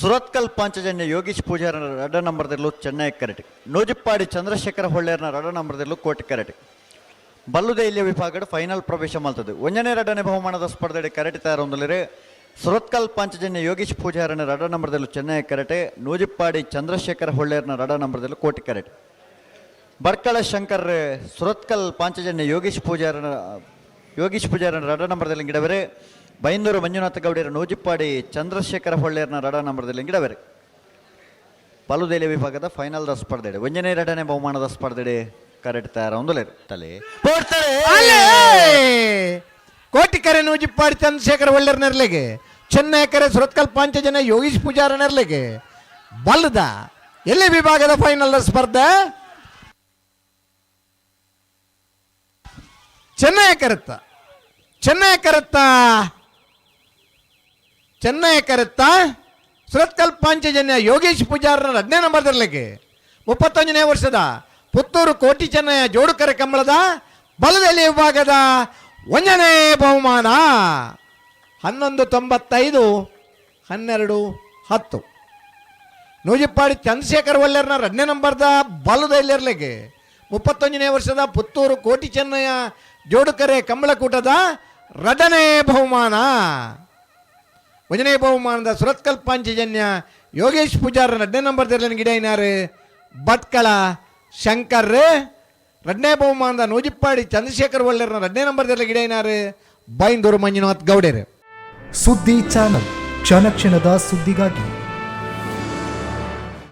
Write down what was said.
ಸುರತ್ಕಲ್ ಪಾಂಚಜನ್ಯ ಯೋಗೀಶ್ ಪೂಜಾರನ ರಡ ನಂಬರ್ದಿರ್ಲು ಚೆನ್ನೈ ಕರೆಟ್. ನೂಜಿಪ್ಪಾಡಿ ಚಂದ್ರಶೇಖರ ಹೊಳ್ಳೇರ್ನ ರಡ ನಂಬರ್ದಿರ್ಲು ಕೋಟಿ ಕರೆಟ್. ಬಲ್ಲುದೈಲ್ಯ ವಿಭಾಗಡ್ ಫೈನಲ್ ಪ್ರವೇಶ ಮಲ್ತದು. ಒಂಜನೇ ರಡ್ಡನೇ ಬಹುಮಾನದ ಸ್ಪರ್ಧೆಡ್ ಕರೆಟಿ ತಯಾರೊಂದುಲ್ಲೆರ್. ಸುರತ್ಕಲ್ ಪಾಂಚಜನ್ಯ ಯೋಗೀಶ್ ಪೂಜಾರನ ರಡ ನಂಬರ್ದಲ್ಲೂ ಚೆನ್ನೈ ಕರೆಟೆ, ನೂಜಿಪ್ಪಾಡಿ ಚಂದ್ರಶೇಖರ ಹೊಳ್ಳೇರ್ನ ರಡ ನಂಬರ್ದಲ್ಲೂ ಕೋಟಿ ಕರೆಟೆ. ಬರ್ಕಳ ಶಂಕರ್ ಸುರತ್ಕಲ್ ಪಾಂಚಜನ್ಯ ಯೋಗೀಶ್ ಪೂಜಾರನ ರಡ ನಂಬರ್ದಲ್ಲಿ ಗಿಡವರೆ. ಬೈಂದೂರು ಮಂಜುನಾಥ ಗೌಡಿಯರ ನೂಜಿಪ್ಪಾಡಿ ಚಂದ್ರಶೇಖರ ಹೊಳ್ಳೇರ್ನ ರಡ ನಂಬರ್ದಲ್ಲಿ ಗಿಡವರೆ. ಪಲುದೇಲಿ ವಿಭಾಗದ ಫೈನಲ್ the ಸ್ಪರ್ಧೆ, ಒಂಜನೇ ಎರಡನೇ ಬಹುಮಾನದ ಸ್ಪರ್ಧೆ ಕರೆಕ್ಟ್ ತಯಾರ ಒಂದುಲೇರು ತಲೆ ಪೋಡ್ತಾರೆ. ಅಲ್ಲೇ ಕೋಟಿಕರೆ ನೂಜಿಪ್ಪಾಡಿ ಚಂದ್ರಶೇಖರ ಒಳ್ಳೆರ್ ನೆರ್ಲೆಗೆ, ಚೆನ್ನೈಕರೆ ಸುರತ್ಕಲ್ ಪಾಂಚಜನ ಯೋಗೀಶ್ ಪೂಜಾರ ನೆರ್ಲೆಗೆ ಬಲ್ಲದ ಎಲ್ಲಿ ವಿಭಾಗದ ಫೈನಲ್ ಸ್ಪರ್ಧೆ. ಚೆನ್ನೈ ಕರೆತ್ತ, ಚೆನ್ನೈ ಕರೆತ್ತ, ಚೆನ್ನೈ ಕರೆತ್ತ ಸುರತ್ಕಲ್ ಪಾಂಚಜನ್ಯ ಯೋಗೇಶ್ ಪೂಜಾರನ 2ನೇ ನಂಬರ್ ಇರಲಿಕ್ಕೆ, 31ನೇ ವರ್ಷದ ಪುತ್ತೂರು ಕೋಟಿ ಚೆನ್ನಯ್ಯ ಜೋಡುಕರೆ ಕಂಬಳದ ಬಲದಲ್ಲಿ ವಿಭಾಗದ 1ನೇ ಬಹುಮಾನ. 11.95, 12.10. ನೂಜಿಪ್ಪಾಡಿ ಚಂದ್ರಶೇಖರ್ ಒಲ್ಲೆರ್ನ 2ನೇ ನಂಬರ್ದ ಬಲದಲ್ಲಿರ್ಲಿಕ್ಕೆ, 31ನೇ ವರ್ಷದ ಪುತ್ತೂರು ಕೋಟಿ ಚೆನ್ನಯ್ಯ ಜೋಡುಕರೆ ಕಂಬಳಕೂಟದ 2ನೇ ಬಹುಮಾನ. 1ನೇ ಬಹುಮಾನದ ಸುರತ್ಕಲ್ ಪಾಂಚಜನ್ಯ ಯೋಗೇಶ್ ಪೂಜಾರ 2ನೇ ನಂಬರ್ ಗಿಡೈನಾರು ಭಟ್ಕಳ ಶಂಕರ್. 2ನೇ ಬಹುಮಾನದ ನೂಜಿಪ್ಪಾಡಿ ಚಂದ್ರಶೇಖರ್ ಒಳ್ಳೆರ್ನ 2ನೇ ನಂಬರ್ ಗಿಡೈನಾರು ಬೈಂದೂರು ಮಂಜುನಾಥ್ ಗೌಡೇರು. ಸುದ್ದಿ ಚಾನಲ್, ಕ್ಷಣ ಕ್ಷಣದ ಸುದ್ದಿಗಾಗಿ.